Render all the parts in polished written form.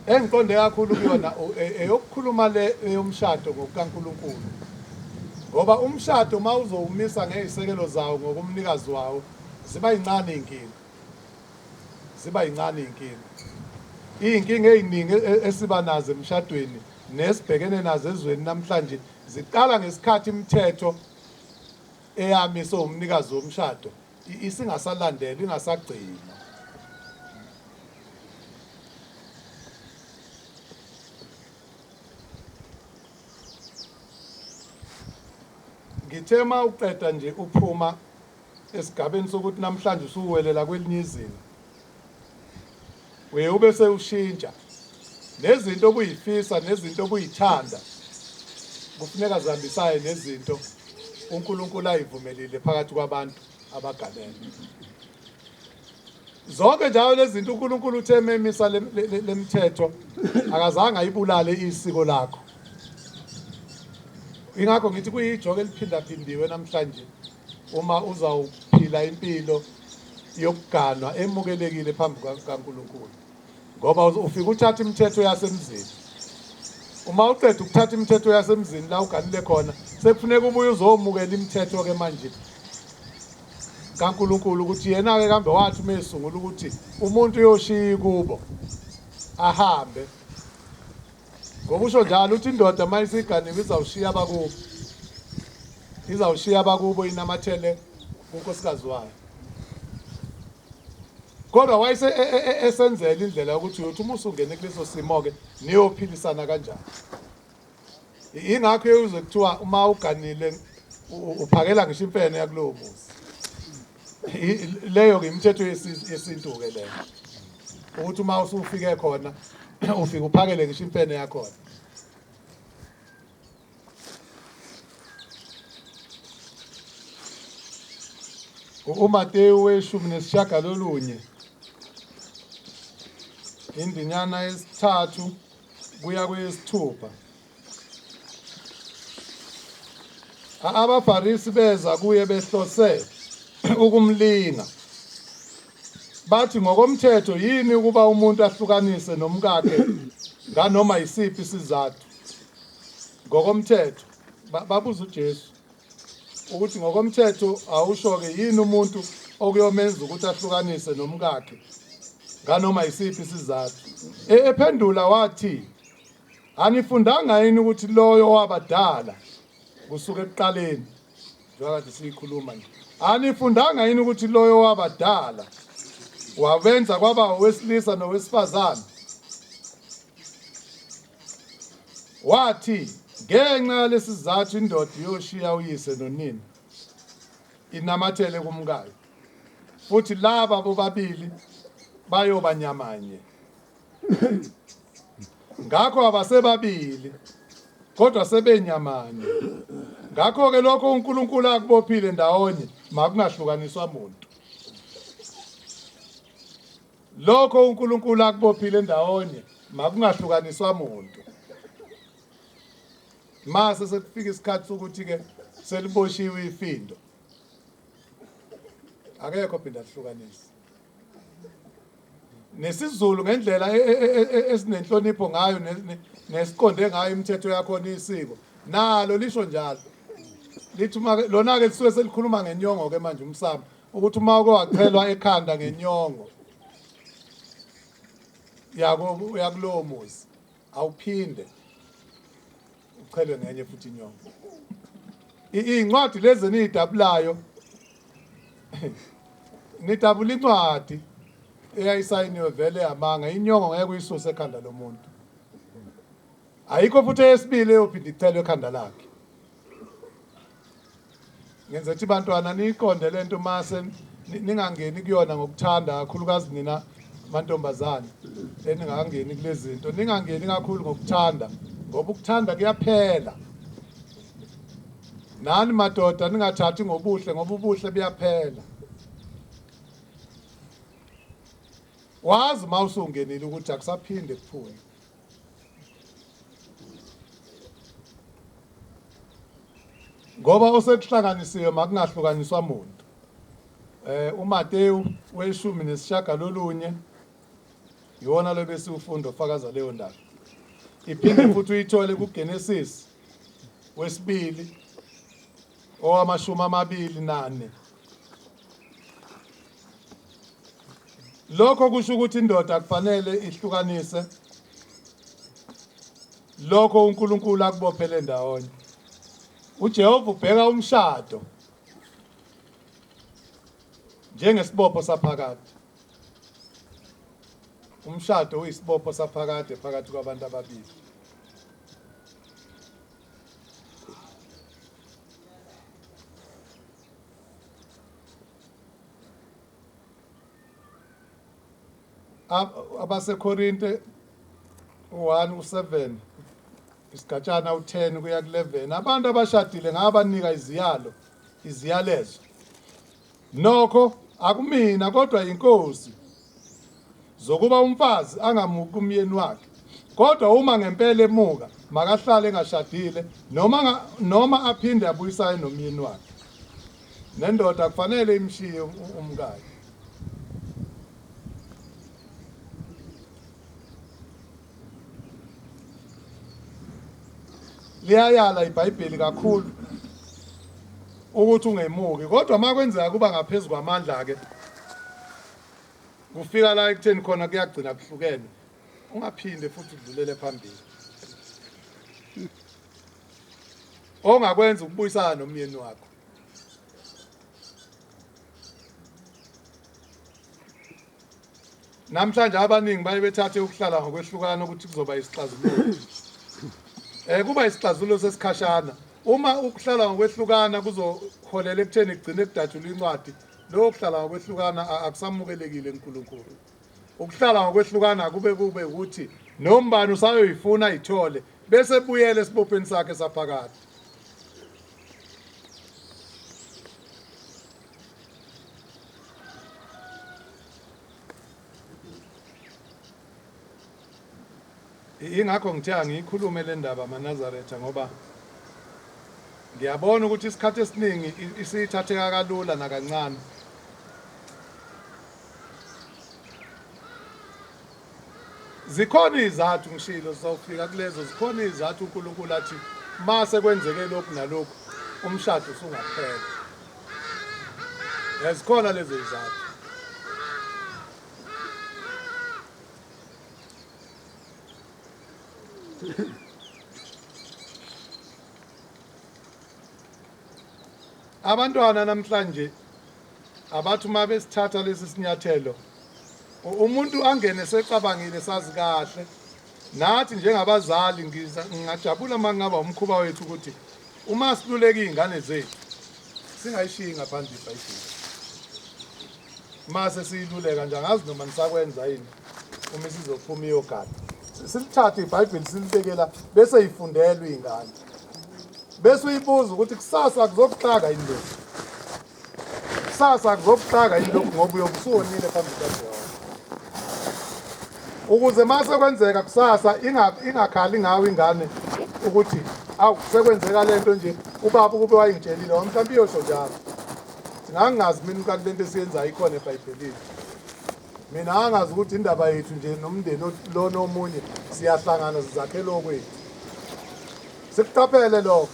Engiqonde kakhulu kuyona eyokukhuluma le eyomshado ngokukaNkulunkulu. Ngoba umshado uma uzowumisa ngezisekelo zawo ngokomnikazi wawo ziba yincane iy'nkinga. Ziba yincane iy'nkinga. Iy'nkinga ey'ningi esiba nazo emshadweni nesibhekene nazo ezweni namhlanje ziqala ngesikhathi imithetho eyamiswe umnikazi womshado isingasalandelwa ingasagcinwa. Ngithe uma uqeda nje uphuma esigabeni sokuthi namhlanje usuwelela kwelinye izinga uye ube sewushintsha nezinto obuyifisa nezinto obuyithanda kufuneka zihambisane nezinto uNkulunkulu ayivumelile phakathi kwabantu abaganene. Zonke njalo lezi zinto uNkulunkulu uthe ememisa lemithetho akazange ayibulale isiko lakho. Ingakho ngithi kuyijoke eliphindaphindiwe namhlanje uma uzawuphila impilo yokuganwa emukelekile phambi kukaNkulunkulu ngoba ufika uthatha imithetho yasemzini uma uqeda ukuthatha imithetho yasemzini la uganile khona sekufuneka ubuye uzomukela imithetho ke manje kaNkulunkulu ukuthi yena-ke kambe wathi uma esungula ukuthi umuntu uyoshiya kubo ahambe ngoba usho njalo uthi indoda uma isiganiwe izawushiya abakubo izawushiya abakubo inamathele kunkosikazi wayo kodwa wayese e, e, e, esenzela indlela yokuthi uyothi uma usungene kuleso simo-ke niyophilisana kanjani Ingakho uze kuthiwa uma uganile uphakela ngisho imfene yakulowo muzi. Leyo ke imithetho yesintu ke leyo. Ukuthi uma usufike khona ufike uphakele ngisho imfene yakhona. UMateyu weshumi nesishiyagalolunye indinyana yesithathu kuya kweyesithupha. AbaFarisi beza kuye behlose ukumlinga. Bathi ngokomthetho yini ukuba umuntu ahlukanise nomkakhe nganoma yisiphi isizathu? Ngokomthetho babuza uJesu ukuthi ngokomthetho awusho-ke yini umuntu okuyomenza ukuthi ahlukanise nomkakhe nganoma yisiphi isizathu. E, ephendula wathi, anifundanga yini ukuthi loyo owabadala kusuka ekuqaleni njengoba kade siyikhuluma nje anifundanga yini ukuthi loyo owabadala wabenza kwaba owesilisa nowesifazane Wathi, Ngenxa yalesi sizathu indoda iyoshiya uyise nonina, inamathele kumkayo, futhi laba bobabili bayoba nyamanye. Ngakho abasebabili, kodwa sebenyamanye. Ngakho-ke lokho uNkulunkulu akubophile ndawonye makungahlukaniswa muntu. Lokho uNkulunkulu akubophile ndawonye makungahlukaniswa muntu. Mase sekufika isikhathi sokuthi ke seliboshiwe ifindo. Akekho phinda ahlukanise. NesiZulu ngendlela e, e, e, esinenhlonipho ngayo nesiqonde ngayo imithetho yakhona isiko. Nalo lisho njalo. Lithi uma lona ke lisuke selikhuluma ngenyongo ke manje umsamo ukuthi uma uke wachelwa ekhanda ngenyongo yako yakulowo muzi awuphinde uchelwe ngenye futhi inyongo. Iy'ncwadi lezi eniyidabulayo nidabula incwadi eyayisayiniwe vele yamanga inyongo ngeke uyisuse ekhanda lomuntu. Ayikho futhi eyesibili eyophinde ichelwe ekhanda lakhe. Ngenza ukuthi bantwana niyiqonde lento mase ningangeni kuyona ngokuthanda kakhulukazi nina mantombazane eningangeni kulezi zinto ningangeni kakhulu ngokuthanda ngoba ukuthanda kuyaphela. Nani madoda ningathathi ngobuhle ngoba ubuhle buyaphela. Wazi uma usungenile ukuthi akusaphinde kuphunywe. Ngoba osekuhlanganisiwe makungahlukaniswa muntu. Eh uMateyu weshumi nesishagalolunye Iwona lo besiwufunda ofakaza leyo ndaba. Iphinde futhi uyithole kuGenesis wesibili owamashumi amabili nane. Lokho kusho ukuthi indoda kufanele ihlukanise lokho uNkulunkulu akubophele ndawonye. UJehova ubheka umshado njengesibopho saphakade. Umshado uyisibopho saphakade phakathi kwabantu ababili. AbaseKorinte 1 u7 isigatshana u10 kuya ku11 abantu abashadile ngabanika iziyalo iziyalezo nokho akumina kodwa inkosi zokuba umfazi angamuki umyeni wakhe kodwa uma ngempela emuka makahlale engashadile noma noma aphinde abuyisane nomyeni wakhe nendoda kufanele imshiye umkayo liyayala iBhayibheli kakhulu ukuthi ungemuki kodwa uma kwenzeka kuba ngaphezu kwamandla ke kufika la ekutheni khona kuyagcina kuhlukene ungaphinde futhi udlulele phambili ongakwenza ukubuyisana nomyeni wakho Namhlanje abaningi baye bethathe ukuhlala ngokwehlukana ukuthi kuzoba isixazululo. Eh kuba isixazululo sesikhashana. Uma ukuhlala ngokwehlukana kuzoholela ekutheni kugcine kudatshulwa incwadi, lokho kuhlala ngokwehlukana akusamukelekile kuNkulunkulu. Ukuhlala ngokwehlukana kube kube ukuthi nombani usayoyifuna ayithole bese ebuyele esibopheni sakhe saphakade. Ingakho ngithe angiyikhulume le ndaba maNazaretha ngoba ngiyabona ukuthi isikhathi esiningi isithatheka kalula nakancane. Zikhona izathu ngishilo sizofika kulezo zikhona izathu uNkulunkulu athi mase kwenzeke lokhu nalokhu umshado usungaphela. Zikhona lezo izathu. Abantwana namhlanje abathi uma besithatha lesi sinyathelo umuntu angene secabangile sazi kahle nathi njengabazali ngingajabula uma kungaba umkhuba wethu ukuthi uma siluleka iy'ngane zethu singayishiyi ngaphandle ibhayibheli mase siyiluleka nje angazi noma nisakwenza yini uma isizophuma iyogada silithathe ibhayibheli silibekela bese ifundelwa iy'ngane bese uyibuza ukuthi kusasa kuzokuxaka yini lokhu kusasa kuzokuxaka yini lokhu ngoba uyobe usuwonile phambi kukaJehova ukuze mase kwenzeka kusasa ingakhali ngawe ingane ukuthi awu sekwenzeka lento nje ubaba ukube wayengitshelile mhlawumbe iyosho njalo ngangingazi mina kanti lento esiyenzayo ikhona ebhayibhelini mina angazi ukuthi indaba yethu nje nomndeni lona omunye siyahlangana sizakhela okwethu sikuqaphele lokho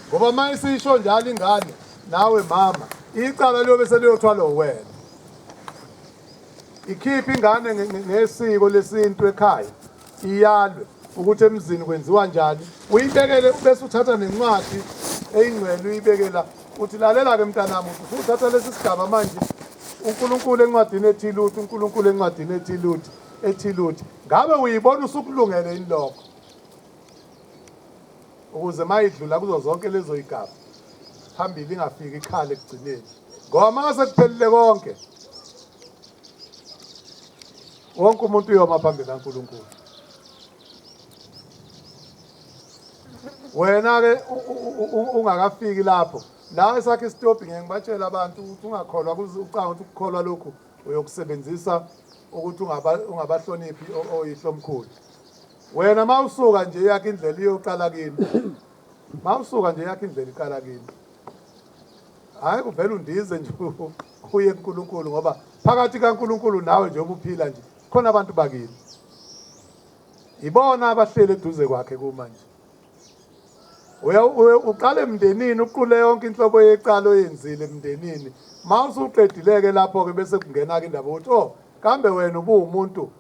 ngoba uma isisho njalo ingane nawe mama icala liyobe seliyothwalwa wena ikhiphe ingane ngesiko lesintu ekhaya iyalwe ukuthi emzini kwenziwa njani uyibekele bese uthatha nencwadi eyingcwele uyibekela uthi lalela-ke mntanami uthi usuthatha lesi sigaba manje uNkulunkulu encwadini ethile uthi uNkulunkulu encwadini ethile uthi ethile uthi ngabe uyibona usukulungele yini lokho ukuze mayidlula kuzo zonke lezo igaba phambili ingafiki ikhala ekugcineni ngoba uma sekuphelile konke wonke umuntu uyoma phambi kaNkulunkulu wena ke ungakafiki lapho la esakhe isitobhi ngeke ngibatshele abantu ukuthi ungakholwa ucanga ukuthi ukukholwa lokhu uyokusebenzisa ukuthi ungabahloniphi oyihlomkhulu wena uma usuka nje yakho indlela iyoqala kini uma usuka nje yakho indlela iqala kini hhayi kuvele undize nje uye kuNkulunkulu ngoba phakathi kaNkulunkulu nawe nje ubuphila nje Khona abantu bakini. Ibona abahleli eduze kwakhe kumanje. Uya uqala emndenini uqule yonke inhlobo yecala oyenzile emndenini. Ma usuqedileke lapho ke bese kungena ke indaba ukuthi oh kambe wena ubuwumuntu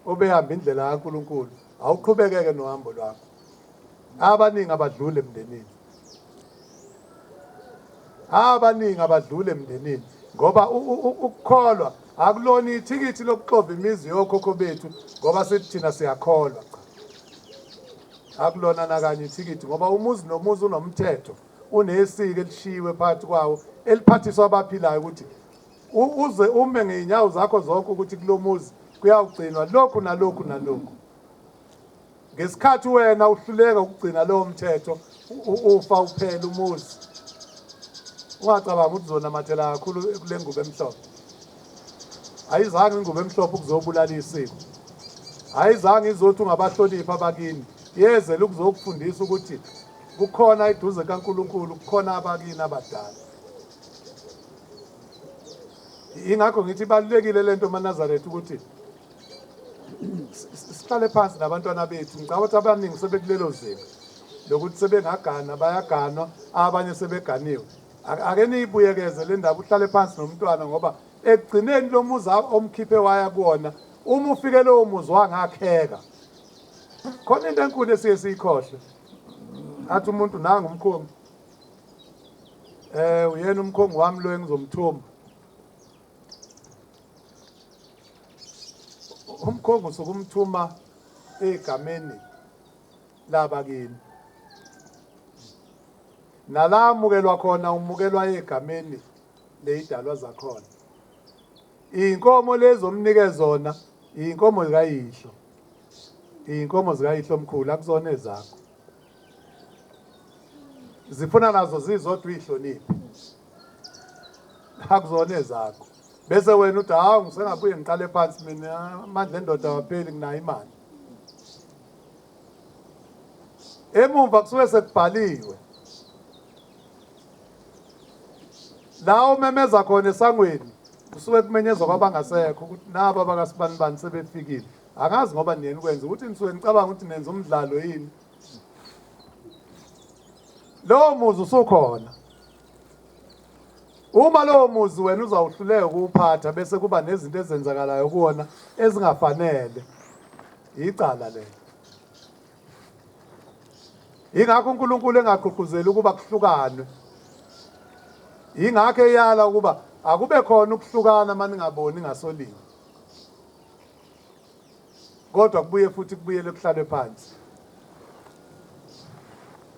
obehamba indlela kaNkuluNkulu awuqhubekeke nohambo lwakho. Abaningi abadlule emndenini. Abaningi abadlule emndenini ngoba ukukholwa akulona ithikithi lokuxova imizi yokhokho bethu ngoba sithi thina siyakholwa cha. Akulona nakanye ithikithi ngoba umuzi nomuzi unomthetho unesiko elishiyiwe phakathi kwawo eliphathiswa abaphilayo ukuthi uze ume ngey'nyawo zakho zonke ukuthi kulo muzi kuyawugcinwa lokhu nalokhu nalokhu. Ngesikhathi wena uhluleka ukugcina lowo mthetho ufa uphela umuzi. Ungacabanga ukuthi uzonamathela kakhulu kule ngubo emhlophe. Ayizange ingubo emhlophe ukuzobulala isiko. Ayizange izothi ungabahloniphi abakini. Yezela ukuzokufundisa ukuthi kukhona eduze kaNkulunkulu, kukhona abakini abadala. Ingakho ngithi ibalulekile lento maNazaretha ukuthi sihlale phansi nabantwana bethu. Ngicabanga ukuthi abaningi sebekulelo zinga lokuthi sebengagana bayaganwa, abanye sebeganiwe. Ake niyibuyekeze le ndaba, uhlale phansi nomntwana ngoba ekugcineni lo muzi omkhiphe waya kuwona, uma ufike lowo muzi wangakheka. Khona into enkulu esiye siyikhohlwe. Athi umuntu nangu umkhongi. Uyena umkhongi wami lo engizomthuma. Umkhongi usuke umthuma egameni labakini. Nala amukelwa khona umukelwa egameni leyidalwa zakhona. Iy'nkomo lezi omnike zona iy'nkomo zikayihlo. Iy'nkomo zikayihlo omkhulu akuzona ezakho. Zifuna nazo zizodwa uy'hloniphe. Akuzona ezakho. Bese wena uthi hawu ngisengabuye ngiqale phansi mina amandla endoda awapheli nginayo imali. Emumva kusuke sekubhaliwe. La umemeza khona esangweni kusuke kumenyezwa kwabangasekho ukuthi naba abakasibanibani sebefikile. Angazi ngoba niyeni kwenza ukuthi nisuke nicabanga ukuthi nenza umdlalo yini. Lowo muzi usukhona. Uma lowo muzi wena uzawuhluleka ukuwuphatha bese kuba nezinto ezenzakalayo kuwona ezingafanele. Icala lelo. Ingakho uNkulunkulu engagqugquzeli ukuba kuhlukanwe. Ingakho eyala ukuba akube khona ukuhlukana maningaboni ngasolinye. Kodwa kubuye futhi kubuyele kuhlalwe phansi.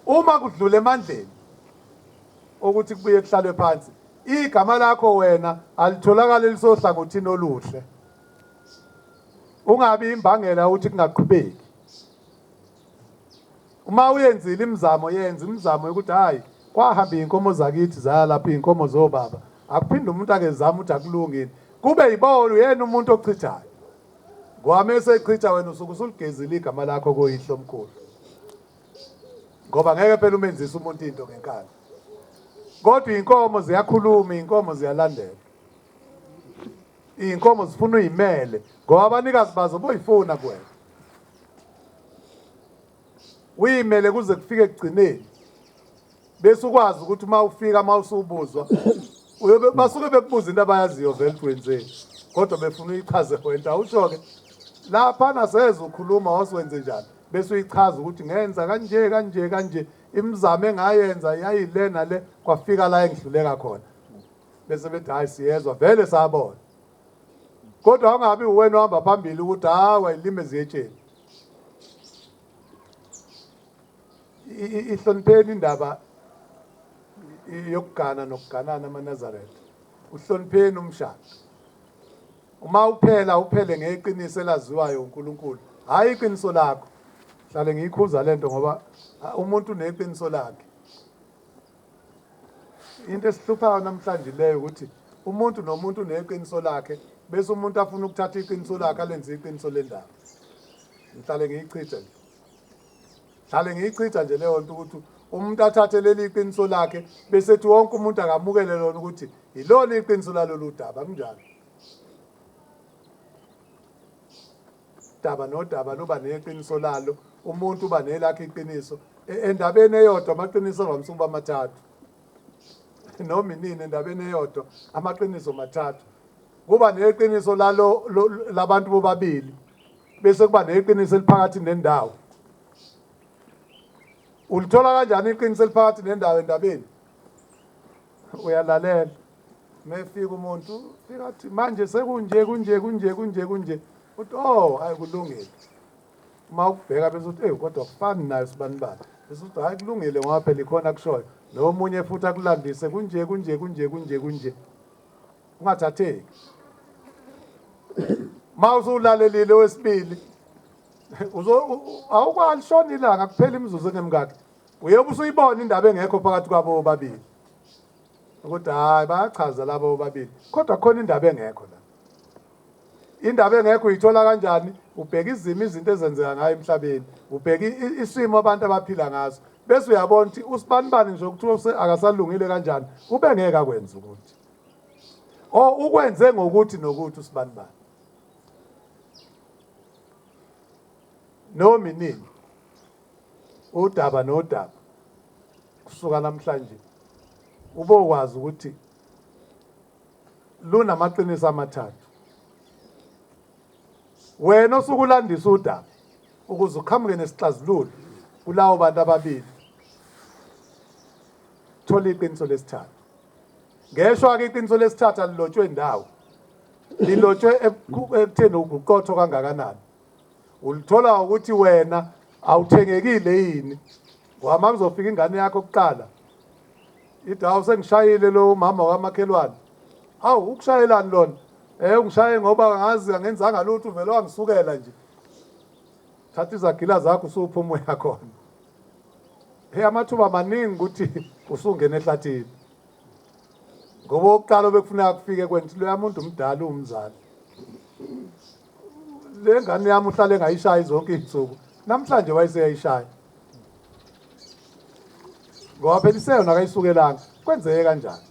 Uma kudlula emandleni ukuthi kubuye kuhlalwe phansi, igama lakho wena alitholakali lisohlangothini oluhle. Ungabi imbangela ukuthi kungaqhubeki. Uma uyenzile imizamo, yenza imizamo yokuthi hayi kwahamba iy'nkomo zakithi zaya lapho iy'nkomo zobaba. Akuphinde umuntu akezama ukuthi akulungile. Kube yibona uyena umuntu ochithayo. Ngoba mese echitha wena usuke usuligezile igama lakho koyihlo omkhulu. Ngoba ngeke phela umenzise umuntu into ngenkani. Kodwa iy'nkomo ziyakhuluma, iy'nkomo ziyalandela. Iy'nkomo zifuna uyimele ngoba abanikazi bazo boyifuna kuwena. Uyimele kuze kufike ekugcineni. Bese ukwazi ukuthi uma ufika uma usubuzwa uyobe basuke bekubuza into abayaziyo vele ukuthi wenzeni. Kodwa befuna uyichaze wena awusho ke lapha naseze ukhuluma wasuwenze njani bese uyichaza ukuthi ngenza kanje kanje kanje imizamo engayenza yayilena le kwafika la engihluleka khona. Bese bethi hayi siyezwa vele sabona. Kodwa ungabi uwena ohamba phambili ukuthi hawa ilime ziyetsheni. Ihlonipheni indaba yokugana nokuganana amaNazaretha. Uhlonipheni umshado. Uma uphela uphele ngeqiniso elaziwayo uNkulunkulu. Hayi iqiniso lakho. Hlale ngiyikhuza lento ngoba umuntu uneqiniso lakhe. Into esihluphayo namhlanje leyo ukuthi umuntu nomuntu uneqiniso lakhe bese umuntu afuna ukuthatha iqiniso lakhe alenze iqiniso lendaba. Ngihlale ngiyichitha nje. Hlale ngiyichitha nje leyo nto ukuthi umuntu athathe leli iqiniso lakhe bese ethi wonke umuntu akamukele lona ukuthi yilona iqiniso lalolu daba kunjalo. Daba nodaba luba neqiniso lalo, umuntu uba nelakhe iqiniso. Endabeni eyodwa amaqiniso avamise ukuba mathathu. Noma inini endabeni eyodwa amaqiniso mathathu. Kuba neqiniso lalo labantu bobabili, bese kuba neqiniso eliphakathi nendawo. Ulithola kanjani iqiniso eliphakathi nendawo endabeni? Uyalalela. Mefika umuntu fika athi manje sekunje kunje kunje kunje kunje, uthi oh hayi kulungile. Uma ukubheka bese uthi eyi kodwa kufani nayo sibanibani, bese uthi hayi kulungile ngoba phela ikhona kushoyo. Nomunye futhi akulandise kunje kunje kunje kunje kunje, ungathatheki. Uma usulalelile wesibili awukwalishona ilanga kuphela imizuzu engemingaki, uyobe usuyibona indaba engekho phakathi kwabo bobabili, ukuthi hayi bayachaza laba bobabili kodwa khona indaba engekho la. Indaba engekho uyithola kanjani? Ubheka izimo, izinto ezenzeka ngayo emhlabeni, ubheka isimo abantu abaphila ngaso, bese uyabona ukuthi usibanibani nje kuthiwa akasalungile kanjani, ube ngeke akwenze ukuthi o ukwenze ngokuthi nokuthi usibanibani noma inini. Udaba nodaba kusuka namhlanje ubokwazi ukuthi lunamaqiniso amathathu. Wena osuke ulandisa udaba ukuze uqhamuke nesixazululo kulawo bantu ababili, thola iqiniso lesithathu. Ngeshwa-ke iqiniso lesithathu alilotshwe ndawo, lilotshwe ekutheni uqotho kangakanani. Ulithola ukuthi wena awuthengekile yini, ngoba uma kuzofika ingane yakho kuqala ithi hawu sengishayile lo mama wamakhelwane. Hawu ukushayelani lona? Ungishaye ngoba ngazi angenzanga lutho, uvele wangisukela nje. Thatha izagila zakho usuphuma uya khona. Hey, amathuba maningi ukuthi usungena ehlathini. Ngoba okokuqala obekufuneka kufike kwenthi loya muntu umdala uwumzali. Le ngane yami uhlale engayishayi zonke izinsuku. Namhlanje wayeseyayishaya. Ngoba phela iseyona akayisukelanga. Kwenzeke kanjani?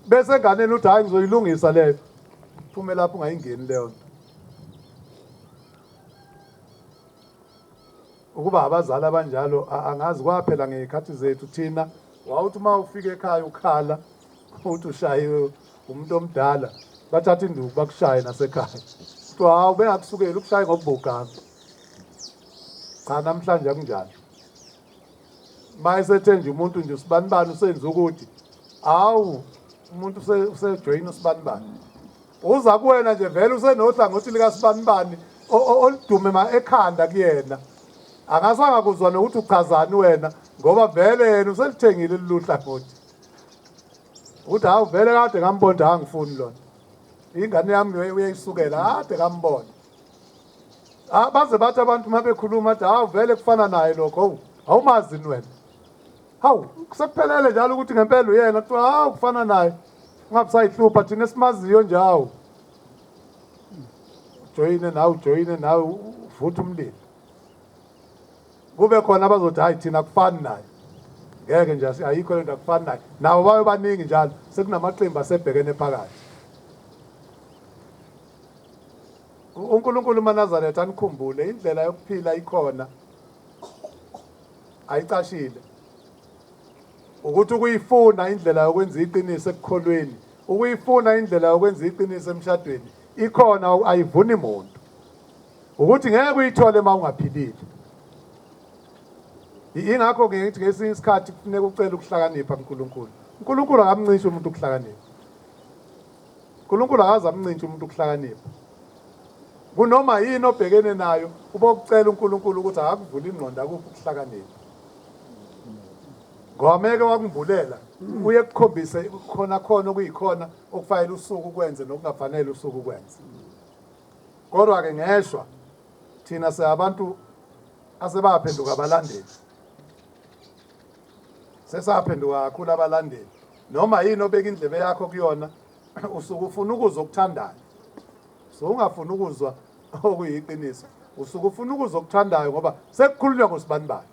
Bese enganeni uthi hayi ngizoyilungisa leyo. Phume lapho ungayingeni leyo nto. Ukuba abazali abanjalo angazi kwaphela ngey'khathi zethu thina, wawuthi uma ufika ekhaya ukhala uthi ushayiwe umuntu omdala, bathatha induku bakushaye nasekhaya. Kuthiwa hawu bengakusukeli ukushaye ngokubuganga. Cha, namhlanje akunjalo. Uma esethe nje umuntu nje usibanibani usenza ukuthi hawu umuntu usejoyina usibanibani, uza kuwena nje vele usenohlangothi likasibanibani oludume ma ekhanda kuyena, angasangakuzwa nokuthi uchazani wena ngoba vele yena uselithengile lolu hlangothi. Ukuthi hawu vele kade ngambona angifuni lona, ingane yami uyayisukela kade ngambona. Ah, baze bathi abantu uma bekhuluma athi hawu vele kufana naye lokho, hawu awumazi wena, hawu sekuphelele njalo ukuthi ngempela uyena, kuthiwa hawu kufana naye, ungabe usayihlupha thina esimaziyo nje. Hawu ujoyine nawe, ujoyine nawe uvuthe umlilo, kube khona abazothi hayi thina akufani naye, ngeke nje ayikho lento akufani naye. Nabo babe baningi njalo, sekunamaqembu asebhekene phakathi. UNkulunkulu maNazaretha anikhumbule, indlela yokuphila ikhona ayicashile, ukuthi ukuyifuna indlela yokwenza iqiniso ekukholweni, ukuyifuna indlela yokwenza iqiniso emshadweni ikhona, ayivuni muntu. Ukuthi ngeke uyithole uma ungaphilile. Ingakho ke ngithi ngesinye isikhathi kufuneka ucele ukuhlakanipha kuNkulunkulu. uNkulunkulu akamncinshi umuntu ukuhlakanipha. uNkulunkulu akaze amncintshe umuntu ukuhlakanipha. Kunoma yini obhekene nayo, ubokucela uNkulunkulu ukuthi akakuvule ingqondo akuphi ukuhlakanipha. Ngoba meke wakumbulela uye kukhombise khona khona okuyikhona okufanele usuku ukwenze nokungafanele usuku ukwenze. Kodwa-ke ngeshwa thina singabantu asebaphenduka abalandeli, sesaphenduka kakhulu abalandeli. Noma yini obeka indlebe yakho kuyona usuke ufuna ukuzwa okuthandayo, so ungafuni ukuzwa okuyiqiniso, usuke ufuna ukuzwa okuthandayo ngoba sekukhulunywa ngosibanibani.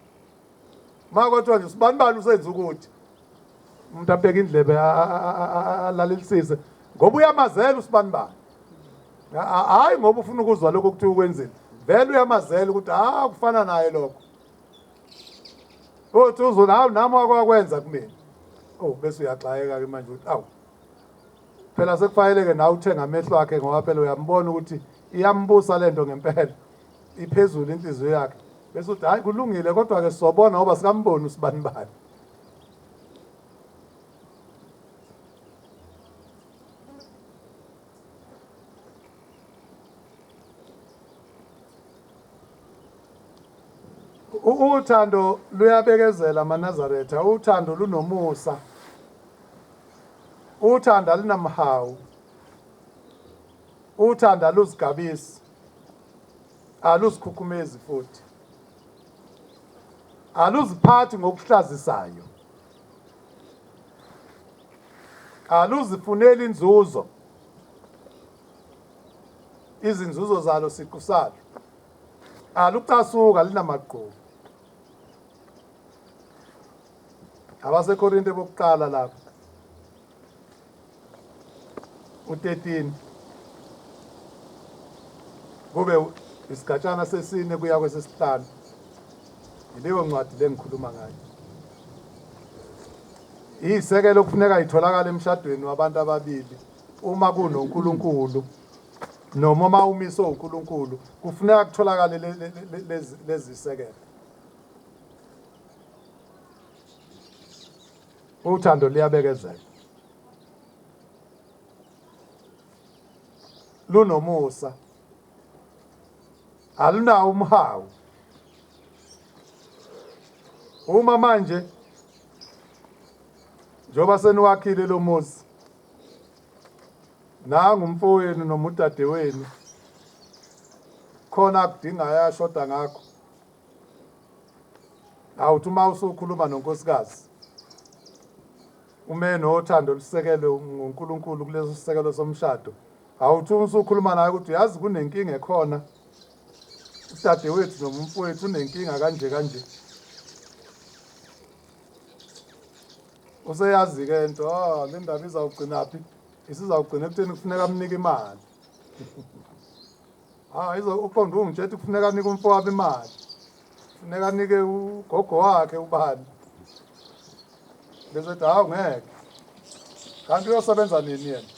Uma kwathiwa nje usibanibani usenza ukuthi umuntu abeke indlebe alalelisise ngoba uyamazela usibanibani. Hayi ngoba ufuna ukuzwa lokho kuthiwa ukwenzile, vele uyamazela ukuthi ah kufana naye lokho. Uthi uzona hawu nami wakwakwenza kumina. Oh bese uyaxakeka ke manje ukuthi awu phela sekufanele-ke nawe uthenga amehlo akhe ngoba phela uyambona ukuthi iyambusa le nto ngempela, iphezulu inhliziyo yakhe. Bese uthi hhayi kulungile kodwa-ke sizobona ngoba sikamboni usibanibani. Uthando luyabekezela amaNazaretha, uthando lunomusa. Uthando alunamhawu. Uthando aluzigabisi. Aluzikhukhumezi futhi. Aluziphathi ngokuhlazisayo. Aluzifuneli inzuzo. Izinzuzo zalo siqu salo. Alucasuka linamagqubu. AbaseKorinte bokuqala lapha u-13 kube isigatshana sesine kuya kwesesihlanu. Yileyo ncwadi le ngikhuluma ngayo. Iyisekelo kufuneka itholakale emshadweni wabantu ababili uma kunoNkulunkulu noma uma umiswe uNkulunkulu kufuneka kutholakale lezi sekelo. Uthando luyabekezela, lunomusa, alunawo umhawu. Uma manje njengoba seniwakhile lo muzi, nangu umfowenu noma udadewenu khona akudingayo ashoda ngakho, awuthi uma usukhuluma nonkosikazi ume nothando olusekelwe nguNkulunkulu kuleso sisekelo somshado, awuthi uma usukhuluma naye ukuthi uyazi kunenkinga ekhona, udadewethu noma umfowethu unenkinga kanje kanje, useyazi-ke into, ah le ndaba izawugcinaphi, isizawugcina ekutheni kufuneka amnike imali. Ah, izo uqonda ungitshela ukuthi kufuneka anike umfowabo imali, kufuneka anike ugogo wakhe ubani, bese ethi hawu ngeke, kanti uyosebenza nini yena?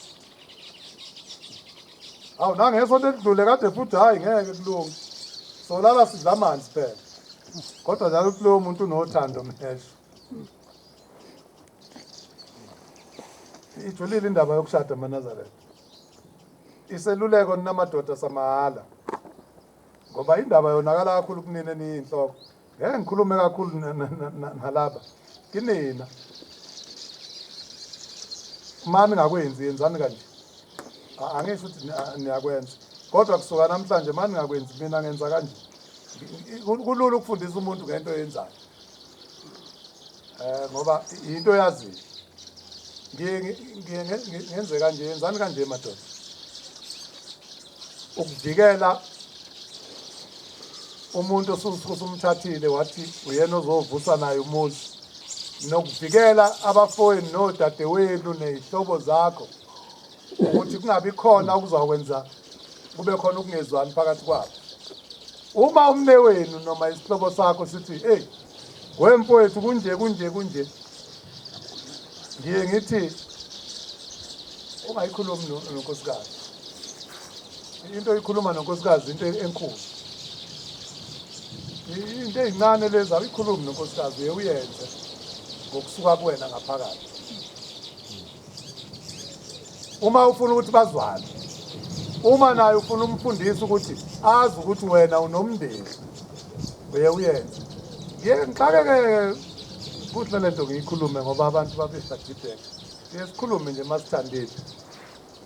Hawu nangesonto elidlule kade futhi hhayi ngeke kulunge, solala sidla amanzi phela. Kodwa njalo ukuthi lowo muntu unothando mhesho. Ijulile indaba yokushada amaNazaretha. Iseluleko nina madoda samahhala, ngoba indaba yonakala kakhulu kunina eniyinhloko. Ngeke ngikhulume kakhulu nalaba kinina. Uma ningakwenzi yenzani kanje, angisho ukuthi niyakwenza, kodwa kusuka namhlanje uma ningakwenzi mina ngenza kanje. Kulula ukufundisa umuntu ngento oyenzayo, ngoba into oyaziyo. Ngiye ngenze kanje, yenzani kanje madoda, ukuvikela umuntu osumthathile wathi uyena ozovusa naye umuzi, nokuvikela abafowenu nodadewenu ney'hlobo zakho ukuthi kungabi khona okuzakwenza kube khona ukungezwani phakathi kwabo. Uma umnewenu noma isihlobo sakho sithi hey wemfowethu kunje kunje kunje, ngiye ngithi ungayikhulumi nonkosikazi. Into oyikhuluma nonkosikazi into enkulu, into ey'ncane lezi awuyikhulumi nonkosikazi, uye uyenze ngokusuka kuwena ngaphakathi. Uma ufuna ukuthi bazwane, uma naye ufuna umfundisi ukuthi azi ukuthi wena unomndeni, uye uyenze. Ngiye ngixakeke kuhle lento ngiyikhulume ngoba abantu babeshadideka. Siye sikhulume nje masithandile,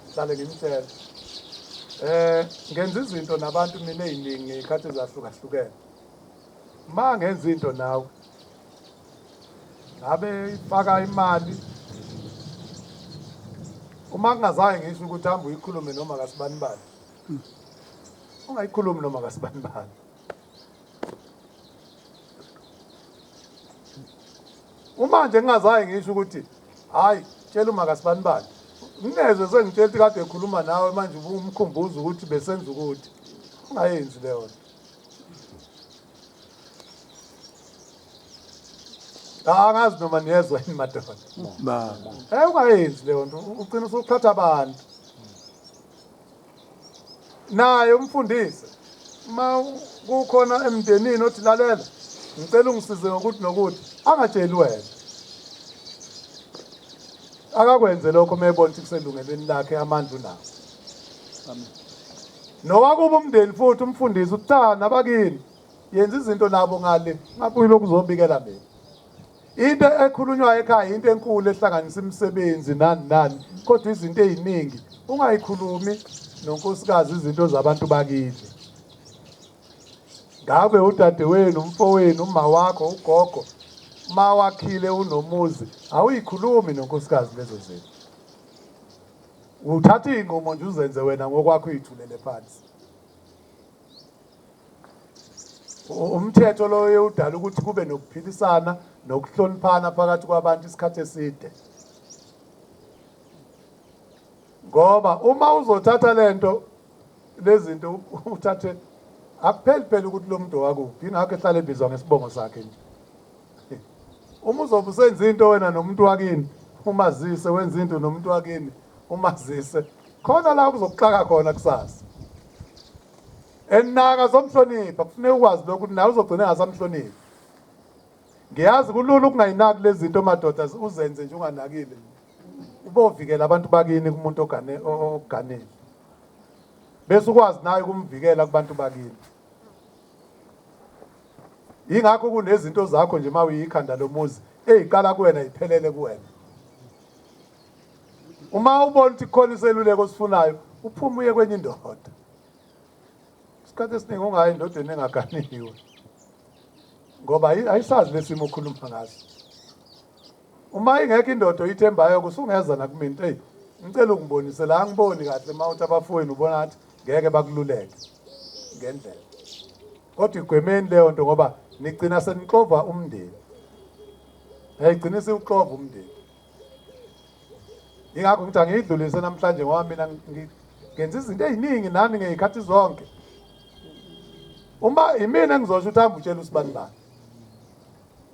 ngihlale ngimtshela. Ngenza izinto nabantu mina ey'ningi ngey'khathi ezahlukahlukene. Ma ngenza into nawe, ngabe ifaka imali, uma kungazange ngisho ukuthi hamba uyikhulume noma kasibanibani, ungayikhulumi noma kasibanibani. Uma nje ngingazange ngisho ukuthi hayi tshela uma kasibanibani, Ngingezwe sengitshela ukuthi kade ekhuluma nawe manje ubumkhumbuza ukuthi besenza ukuthi. Ungayenzi leyo nto. Angazi noma niyezwa yini madoda. Baba. Ungayenzi leyo nto, ugcina usuqhatha abantu. Naye umfundisi uma kukhona emndenini othi lalela ngicela ungisize ngokuthi nokuthi, angatsheli wena. Akakwenze lokho uma ebona ukuthi kuselungelweni lakhe, amandla unawo. Amen. Nowakuba umndeni futhi umfundisi uthi cha nabakini yenza izinto nabo ngale, ngabuyi lokhu uzobikela mina. Into ekhulunywayo ekhaya into enkulu ehlanganisa imisebenzi nani nani, kodwa izinto eziningi ungayikhulumi nonkosikazi, izinto zabantu bakini. Ngabe udadewenu, umfowenu, uma wakho, ugogo, mawakhile unomuzi, awuyikhulumi nonkosikazi lezo zinto. Uthatha iy'nqumo nje uzenze wena ngokwakho, uyithulele phansi. Umthetho loyo udala ukuthi kube nokuphilisana nokuhloniphana phakathi kwabantu isikhathi eside. Ngoba uma uzothatha lento lezinto uthathe, akupheli phela ukuthi lo muntu wakuphi, ingakho ehlale ebizwa ngesibongo sakhe nje. Uma uzobe usenza into wena nomuntu wakini, umazise, wenza into nomuntu wakini, umazise, khona la kuzokuxaka khona kusasa. Enaka zomhlonipha, kufuneka ukwazi lokhu ukuthi nawe uzogcina engasamhloniphi. Ngiyazi kulula ukungayinaki lezi zinto madoda, uzenze nje unganakile. Ubovikela abantu bakini kumuntu oganele, bese ukwazi naye ukumvikela kubantu bakini. Yingakho kunezinto zakho nje uma uyikhanda lomuzi eziqala kuwena iphelele kuwena. Uma ubona ukuthi kukhona iseluleko osifunayo, uphume uye kwenye indoda. Isikhathi esiningi ungayi endodeni engaganiwe, ngoba ayisazi lesimo okhuluma ngaso. Uma ingekho indoda oyithembayo kusungeza nakumina, hey, ngicela ungibonise la, angiboni kahle. Uma uthi abafowenu ubona ngathi ngeke bakululeke ngendlela, kodwa igwemeni leyo nto ngoba nigcina senixova umndeni. Yayigcina isiwuxova umndeni. Yingakho ngithi angiyidlulise namhlanje, ngoba mina ngenza izinto ey'ningi nani ngey'khathi zonke. Uma imina engizosho ukuthi hamba utshela usibani bani,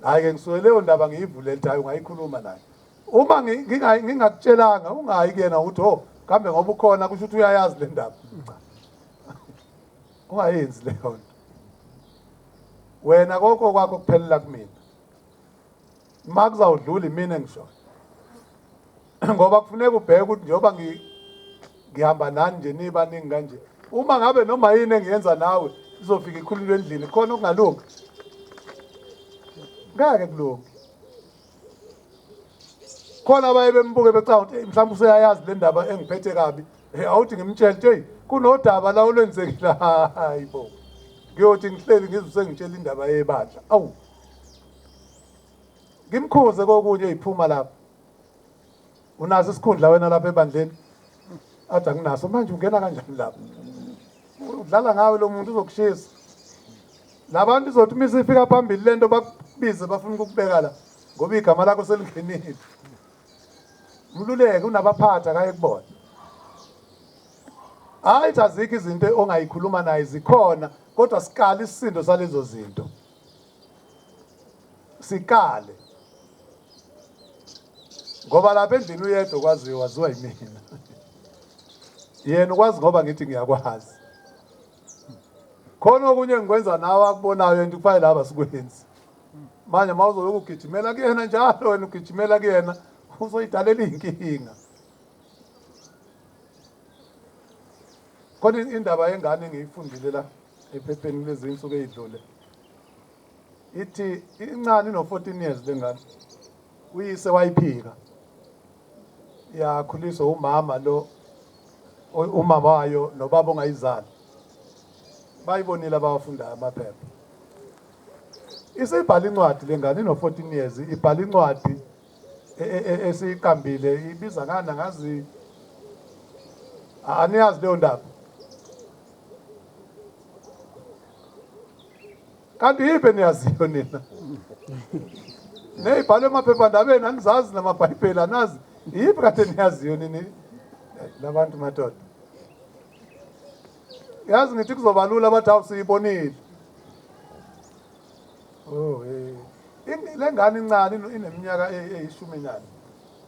hhayi-ke ngisuke leyo ndaba ngiyivulele ukuthi hhayi ungayikhuluma naye. Uma ngingakutshelanga ungayi kuyena ukuthi oh kambe ngoba ukhona kusho ukuthi uyayazi le ndaba. Cha, ungayenzi leyo nto. Wena konke kwakho kuphelela kumina. Uma kuzawudlula imina engishoyo, ngoba kufuneka ubheke ukuthi njengoba ngihamba nani nje nibaningi kanje, uma ngabe noma yini engiyenza nawe izofika ikhulunywe endlini, khona okungalungi, ngeke kulunge. Khona abaye bembuke becabanga ukuthi mhlawumbe useyayazi le ndaba engiphethe kabi. Awuthi ngimtshele ukuthi hey kunodaba la olwenzekile. Hayi bo, ngiyothi ngihleli ngizwe sengitshela indaba yebandla. Awu, ngimkhuze kokunye, iphuma lapho. Unaso isikhundla wena lapha ebandleni? Athi anginaso. Manje ungena kanjani lapho? Udlala ngawe lo muntu, uzokushisa. Labantu izothi uma isifika phambili lento bakubize, bafuna ukukubeka la ngoba igama lakho selingenile. Mluleke, unabaphathi, akaye kubona. Hayi, azikho izinto ongayikhuluma naye, zikhona, kodwa sikale isisindo salezo zinto, sikale, ngoba lapha endlini uyedwa okwaziyo, waziwa yimina. Yena ukwazi ngoba ngithi ngiyakwazi. Khona okunye engikwenza nawe akubonayo into kufanele laba sikwenzi. Manje uma uzoloku ugijimela kuyena njalo, wena ugijimela kuyena, uzoyidalela iy'nkinga. Khona indaba yengane engiyifundile la ephepheni kulezi insuku ey'dlule. Ithi incane, ino-14 years lengane. Uyise wayiphika, yakhuliswa umama lo, umama wayo nobaba ongayizali. Bayibonile abawafundayo amaphepha. Isibhala incwadi lengane, ino-14 years, ibhala incwadi esiyiqambile, ibiza ngani angazi. Aniyazi leyo ndaba? Kanti yiphi eniyaziyo nina? Neyibhalwe emaphephandabeni anizazi, namabhayibheli anazi. Yiphi kade niyaziyo nini? Labantu madoda. Yazi ngithi kuzoba lula bathi hawu siyibonile. Oh eh. Le ngane incane ineminyaka eyishumi nane.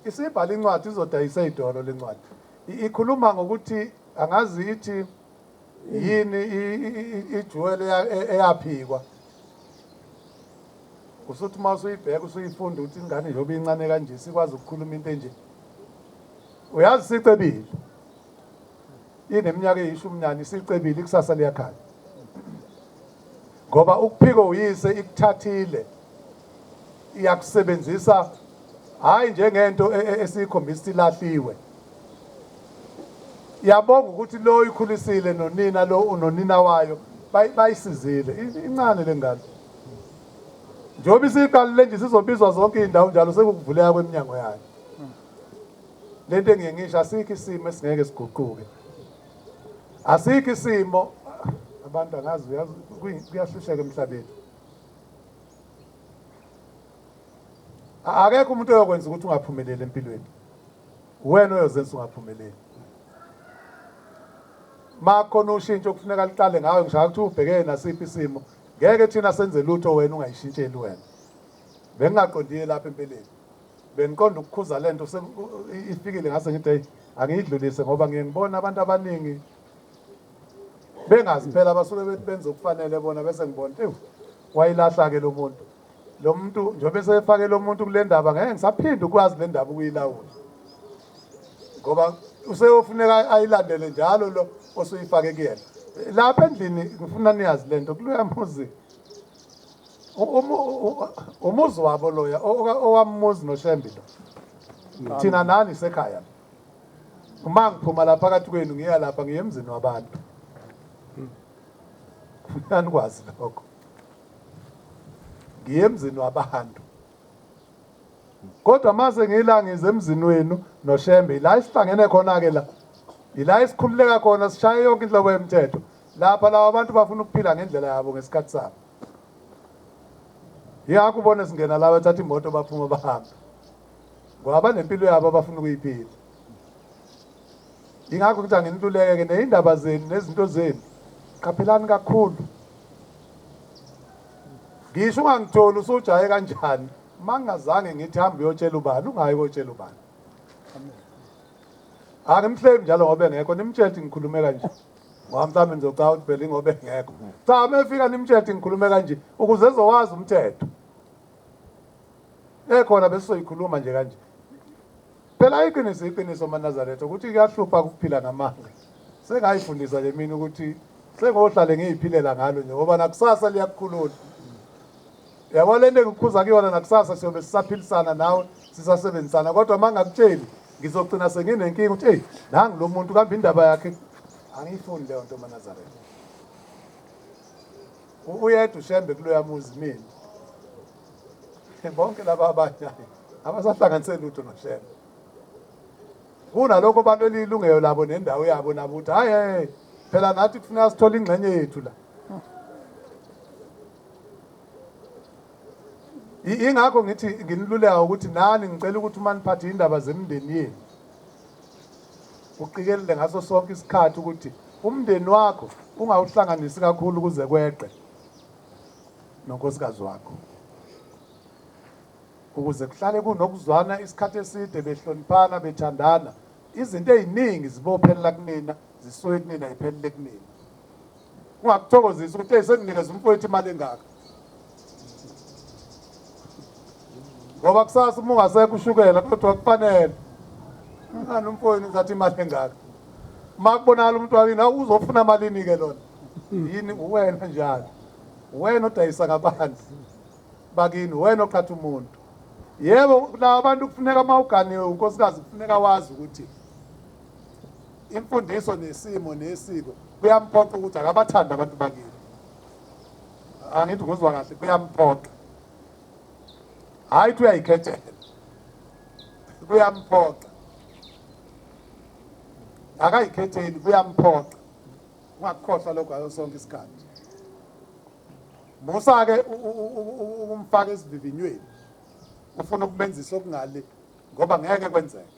Isibhala incwadi izodayisa idolo lencwadi. Ikhuluma ngokuthi angazi ithi yini ijuwele eyaphikwa. Usuthi uma usuyibheka usuyifunda ukuthi ingane njengoba incane kanje sikwazi ukukhuluma into enje. Uyazi sicebile. Ineminyaka eyishumi nane isicebile ikusasa liyakhanya. Ngoba ukuphika uyise ikuthathile iyakusebenzisa hayi njengento esiyikhombisa ilahliwe. Yabonga ukuthi lo ikhulisile nonina lo unonina wayo bayisizile incane lengane. Njengoba isiqalile nje sizobizwa zonke izindawo njalo sekukuvuleka kweminyango yayo. Lento engiye ngisho asikho isimo esingeke siguquke. Asikho isimo abantu angazi uyazi kuyahlusheka emhlabeni. Akekho umuntu oyokwenza ukuthi ungaphumeleli empilweni. Wena oyozenza ungaphumeleli. Makhona ushintsho kufuneka liqale ngawe ngisho ukuthi ubhekene nasiphi isimo. Ngeke thina senze lutho wena ungayishintsheli wena. Bengingaqondile lapha empeleni. Bengiqonda ukukhuza lento ifikile ngase ngithi hey angiyidlulise ngoba ngiye ngibona abantu abaningi bengazi phela basuke bethi benza okufanele bona bese ngibona ewu wayilahla ke lo muntu. Lo muntu njengoba esefake lo muntu kule ndaba ngeke ngisaphinde ukwazi le ndaba ukuyilawula. Ngoba useyofuneka ayilandele njalo lo osuyifake kuyena. Lapha endlini ngifuna niyazi lento kuloya muzi umuzi wabo loya owamuzi noShembe lo. Thina nani sekhaya. Uma ngiphuma lapha phakathi kwenu ngiya lapha ngiye emzini wabantu. Kufuneka nikwazi lokho. Ngiye emzini wabantu. Kodwa mase ngila ngize emzini wenu noShembe ila esihlangene khona ke la. Ila esikhululeka khona sishaye yonke inhlobo yemthetho. Lapha laba abantu bafuna ukuphila ngendlela yabo ngesikhathi sabo. Yingakho ubone singena la bathatha imoto baphuma bahambe. Ngoba banempilo yabo abafuna ukuyiphila. Yingakho ngithi anginiluleke ke nezindaba zenu nezinto zenu. Qaphelani kakhulu. Ngisho ungangitholi usujaye kanjani. Mangazange ngithi hamba uyotshela ubani ungayi kotshela ubani. Angimhleki njalo ngoba engekho nimtshele ukuthi ngikhulume kanje. Ngoba mhlawumbe nizocabanga ukuthi phela ingoba engekho. Cha mefika nimtshele ukuthi ngikhulume kanje ukuze ezowazi umthetho. Ekhona besizoyikhuluma nje kanje. Phela iqiniso iqiniso maNazaretha ukuthi kuyahlupha ukuphila ngamanga. Sengayifundisa nje mina ukuthi sengohlale ngiyiphilela ngalo nje ngoba nakusasa liyakukhulula. Yabo lento engikukhuza kuyona nakusasa siyobe sisaphilisana nawe sisasebenzisana kodwa uma ngingakutsheli ngizogcina senginenkinga ukuthi eyi nangu lo muntu kambe indaba yakhe angiyifuni leyo nto maNazaretha. Uyedwa uShembe kuloya muzi mina. Bonke laba abanye abasahlanganise lutho noShembe. Kunalokho balwela ilungelo labo nendawo yabo nabo ukuthi hayi hey phela nathi kufuneka sithole ingxenye yethu la. Ingakho ngithi nginiluleka ukuthi nani ngicela ukuthi uma niphathe indaba zemindeni yenu uqikelele ngaso sonke isikhathi ukuthi umndeni wakho ungawuhlanganisi kakhulu kuze kweqe nonkosikazi wakho ukuze kuhlale kunokuzwana isikhathi eside behloniphana bethandana izinto eziningi zibophelela kunina zisuke kunina iphelele kunina kungakuthokozisi ukuthi hey senginikeza umfowethu imali engaka ngoba kusasa uma ungasekho ushukela kodwa kufanele ngani umfowenu uthatha imali engaka uma kubonakala umuntu wakini awu uzofuna malini ke lona yini uwena njalo uwena odayisa ngabantu bakini uwena oqhatha umuntu yebo laba bantu kufuneka uma uganiwe unkosikazi kufuneka wazi ukuthi imfundiso nesimo nesiko kuyamphoqa ukuthi akabathandi abantu bakini angithi nguzwa kahle kuyamphoqa hayi ukuthi uyayikhethela kuyamphoqa akayikhetheli kuyamphoqa ungakukhohlwa lokho ngaso sonke isikhathi musa-ke ukumfaka esivivinyweni ufuna ukumenzisa okungale ngoba ngeke kwenzeke.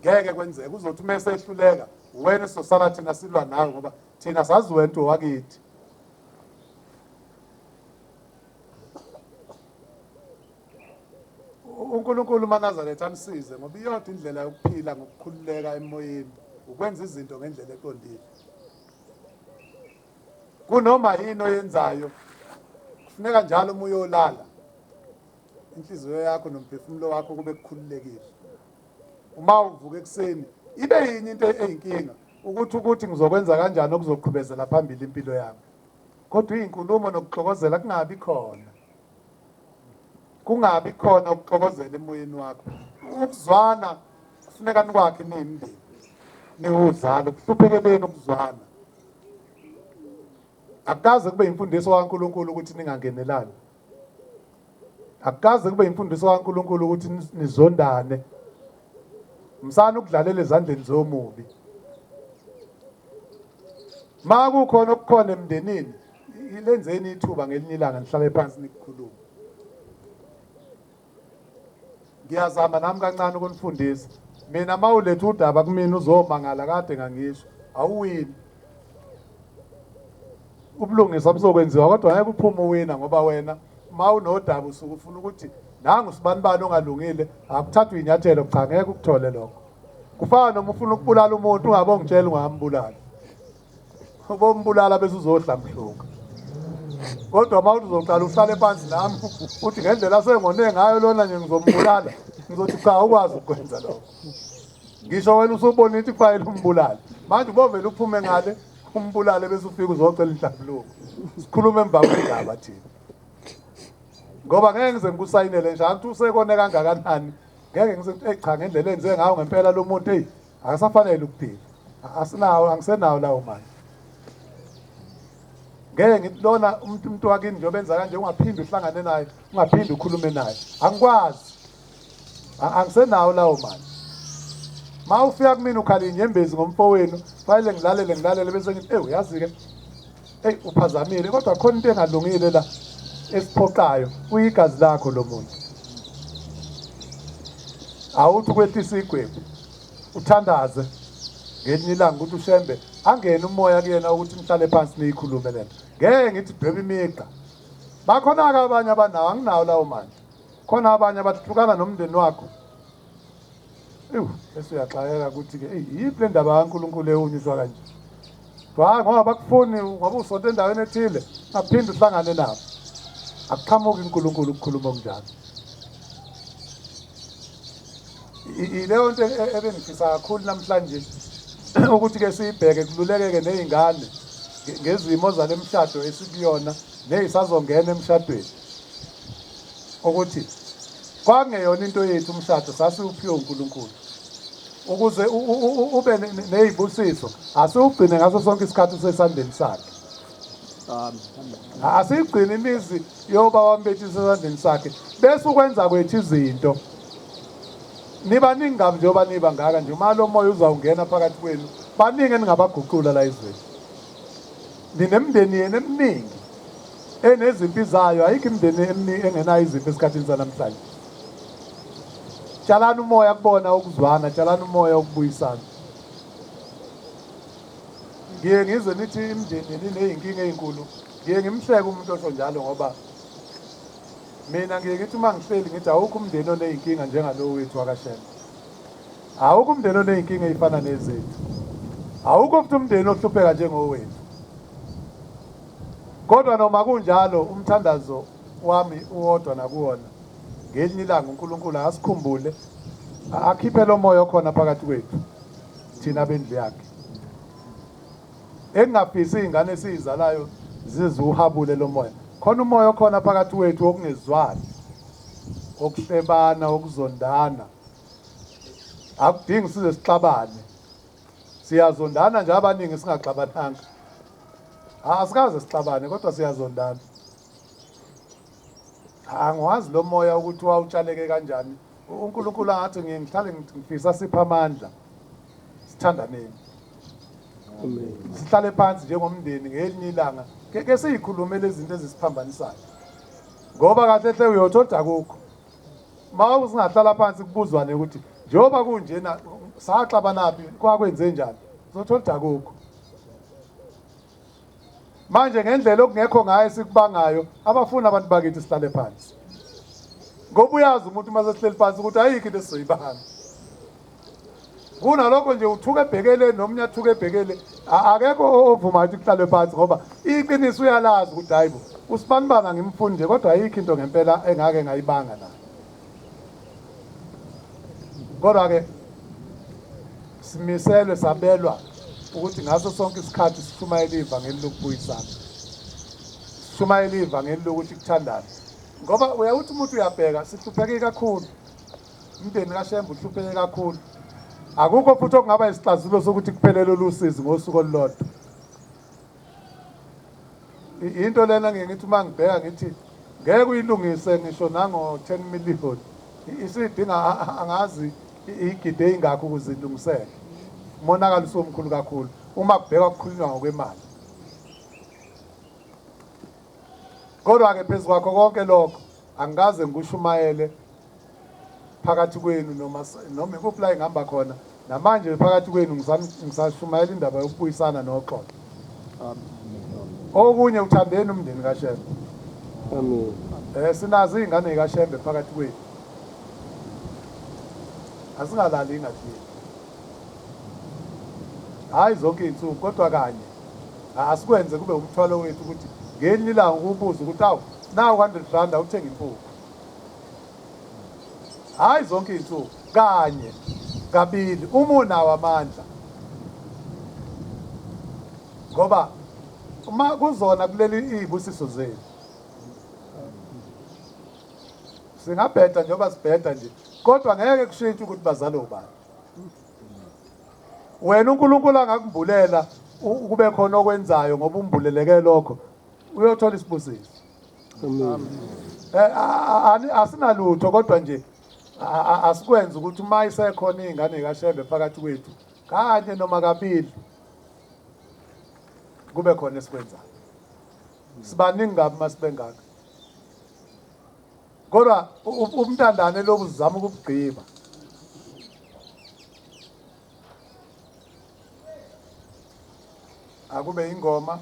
Ngeke kwenzeke, uzothi uma esehluleka wena sizosala thina silwa nawe ngoba thina sazi wena wakithi. UNkulunkulu maNazaretha anisize ngoba iyodwa indlela yokuphila ngokukhululeka emoyeni ukwenza izinto ngendlela eqondile. Kunoma yini oyenzayo kufuneka njalo uma uyolala inhliziyo yakho nomphefumulo wakho kube kukhululekile. Uma uvuka ekuseni ibe yini into eyinkinga ukuthi ngizokwenza kanjani okuzoqhubezela phambili impilo yami. Kodwa izinkulumo nokuxokozela kungabi khona. Kungabi khona ukuxokozela emoyeni wakho. Ukuzwana kufuneka nikwakhe niyimndeni. Niwuzalo kuhluphekeleni ukuzwana. Akukaze kube imfundiso kaNkulunkulu ukuthi ningangenelani. Akukaze kube imfundiso kaNkulunkulu ukuthi nizondane. Msana ukudlalela ezandleni zomubi. Ma kukhona okukhona emndenini, lenzeni ithuba ngelinye ilanga nihlale phansi nikukhulume. Ngiyazama nami kancane ukunifundisa. Mina uma uletha udaba kumina uzomangala kade ngangisho, awuwini. Ubulungiswa buzokwenziwa kodwa ngeke uphume uwina ngoba wena uma unodaba usuke ufuna ukuthi nangu sibanibani ongalungile akuthathwe inyathelo, cha ngeke ukuthole lokho. Kufana noma ufuna ukubulala umuntu ungabe ongitshela ungambulala. Ubombulala bese uzodla mhluka. Kodwa uma uzoqala uhlale phansi nami uthi ngendlela asengone ngayo lona nje ngizombulala, ngizothi cha ukwazi ukwenza lokho. Ngisho wena usubona ukuthi kufanele umbulale. Manje ubovele uphume ngale umbulale bese ufika uzocela inhlambuluko. Sikhuluma emva kwendaba thina. Ngoba ngeke ngize ngikusayinele nje akuthi usekone kangakanani. Ngeke ngize ngithi cha ngendlela enze ngayo ngempela lo muntu hey akasafanele ukuphila. Asinawo angisenawo lawo manje. Ngeke ngithi lona umuntu wakini njengoba enza kanje ungaphinde uhlangane naye, ungaphinde ukhulume naye. Angikwazi. Angisenawo lawo manje. Ma ufika kumina ukhala inyembezi ngomfowenu, fanele ngilalele ngilalele bese ngithi ewu yazi ke eyi uphazamile kodwa khona into engalungile la esiphoqayo kuyigazi lakho lo muntu. Awuthi ukwehlisa igwebu uthandaze ngelinye ilanga ukuthi uShembe angene umoya kuyena ukuthi nihlale phansi niyikhulume lento. Ngeke ngithi dweba imigqa. Bakhona-ke abanye abanawo, anginawo lawo mandla. Khona abanye abahlukana nomndeni wakho. Ewu, bese uyaxakeka ukuthi-ke eyi yiphi le ndaba kaNkulunkulu ewunyiswa kanje. Hayi ngoba bakufuni ngoba usonto endaweni ethile, aphinde uhlangane nabo. Akuqhamuki uNkulunkulu ukukhuluma okunjalo. Ileyo nto ebengifisa kakhulu namhlanje ukuthi ke siyibheke kululekeke nezingane ngezimo zale mshado esikuyona nezisazongena emshadweni. Ukuthi kwakungeyona into yethu umshado, sasiwuphiwe uNkulunkulu. Ukuze ube nezibusiso, asiwugcine ngaso sonke isikhathi usesandleni sakhe. Amen. Asigcine imizi yoba wambethu isesandleni sakhe bese ukwenza kwethu izinto. Nibaningi kabi njengoba niba ngaka nje, uma lo moya uzawungena phakathi kwenu, baningi eningabaguqula la ezweni. Ninemindeni yenu eminingi enezimpi zayo, ayikho imindeni eminingi engenayo izimpi esikhathini sanamhlanje. Tshalani umoya kubona ukuzwana, tshalani umoya ukubuyisana. Ngiye ngizwe nithi imindeni niney'nkinga ey'nkulu, ngiye ngimhleke umuntu osho njalo ngoba mina ngiye ngithi uma ngihleli ngithi awukho umndeni oney'nkinga njengalowo wethu wakaShembe. Awukho umndeni oney'nkinga ey'fana nezethu. Awukho futhi umndeni ohlupheka njengowethu. Kodwa noma kunjalo umthandazo wami uwodwa nakuwona, ngelinye ilanga uNkulunkulu akasikhumbule akhiphe lo moya okhona phakathi kwethu thina bendlu yakhe. Engingafisi izingane esizalayo zizuhabule lo moya. Khona umoya okhona phakathi kwethu wokungezwani, okuhlebana, okuzondana. Akudingi size sixabane. Siyazondana nje abaningi singaxabananga. Asikaze sixabane kodwa siyazondana. Angiwazi lo moya ukuthi wawutshaleke kanjani. uNkulunkulu angathi ngiye ngihlale ngifisa sipha amandla. Sithandaneni. Amen. Sihlale phansi njengomndeni ngelinye ilanga ke siyikhulume lezi zinto ezisiphambanisayo. Ngoba kahle hle uyothola akukho. Ma usingahlala phansi kubuzwane ukuthi njengoba kunjena Saxabanaphi kwakwenze njani? Uzothola ukuthi akukho. Manje ngendlela okungekho ngayo esikubangayo abafuni abantu bakithi sihlale phansi. Ngoba uyazi umuntu uma sesihleli phansi ukuthi ayikho into esizoyibanga. Kunalokho nje uthuka ebhekele nomunye athuka ebhekele akekho ovumayo ukuthi kuhlalwe phansi ngoba iqiniso uyalazi ukuthi hayibo usibanibani angimfuni nje kodwa ayikho into ngempela engake ngayibanga naye. Kodwa-ke simiselwe sabelwa ukuthi ngaso sonke isikhathi sishumayele ivangeli lokubuyisana, sishumayele ivangeli lokuthi kuthandane, ngoba uyawuthi umuntu uyabheka sihlupheke kakhulu, umndeni kaShembe uhlupheke kakhulu. Akukho futhi okungaba isixazululo sokuthi kuphelele olusizi ngosuku olulodwa. Into lena ngike ngithi uma ngibheka ngithi ngeke uyilungise ngisho nango-10 million, isidinga angazi igide eyingakho ukuze ilungiseke. Umonakalo usomkhulu kakhulu uma kubhekwa kukhulunywa ngokwemali. Kodwa-ke phezu kwakho konke lokho angikaze ngikushumayele phakathi kwenu noma noma ikuphi la engihamba khona namanje phakathi kwenu ngisashumayela indaba yokubuyisana noxolo. Okunye uthandeni umndeni kaShembe. Amen. Sinazo izingane zikaShembe phakathi kwethu. Asingalali ingadlile. Hayi zonke izinsuku kodwa kanye. Asikwenze kube umthwalo wethu ukuthi ngelinye ilanga ukubuza ukuthi awu nawu 100 rand awuthenga impuphu. Hayi zonke izinsuku kanye kabili uma unawo amandla. Ngoba uma kuzona kuleli izibusiso zenu. Singabheda njengoba sibheda nje kodwa ngeke kushintshe ukuthi bazalwe ubani. Wena uNkulunkulu angakumbulela kube khona okwenzayo ngoba umbuleleke lokho uyothola isibusiso. Amen. Asinalutho kodwa nje asikwenze ukuthi uma isekhona izingane kaShembe phakathi kwethu kanye noma kabili kube khona esikwenzayo. Sibaningi kabi masibengaka. Kodwa umntandane lokhu sizama ukubugqiba. Akube ingoma.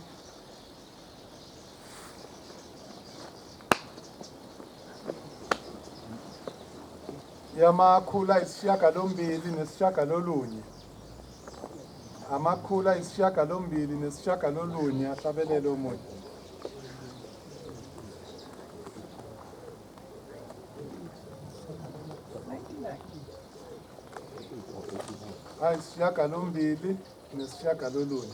Yamakhulu ayisishiyagalombili nesishiyagalolunye. Amakhulu ayisishiyagalombili nesishiyagalolunye ahlabelele omunye. Ayisishiyagalombili nesishiyagalolunye.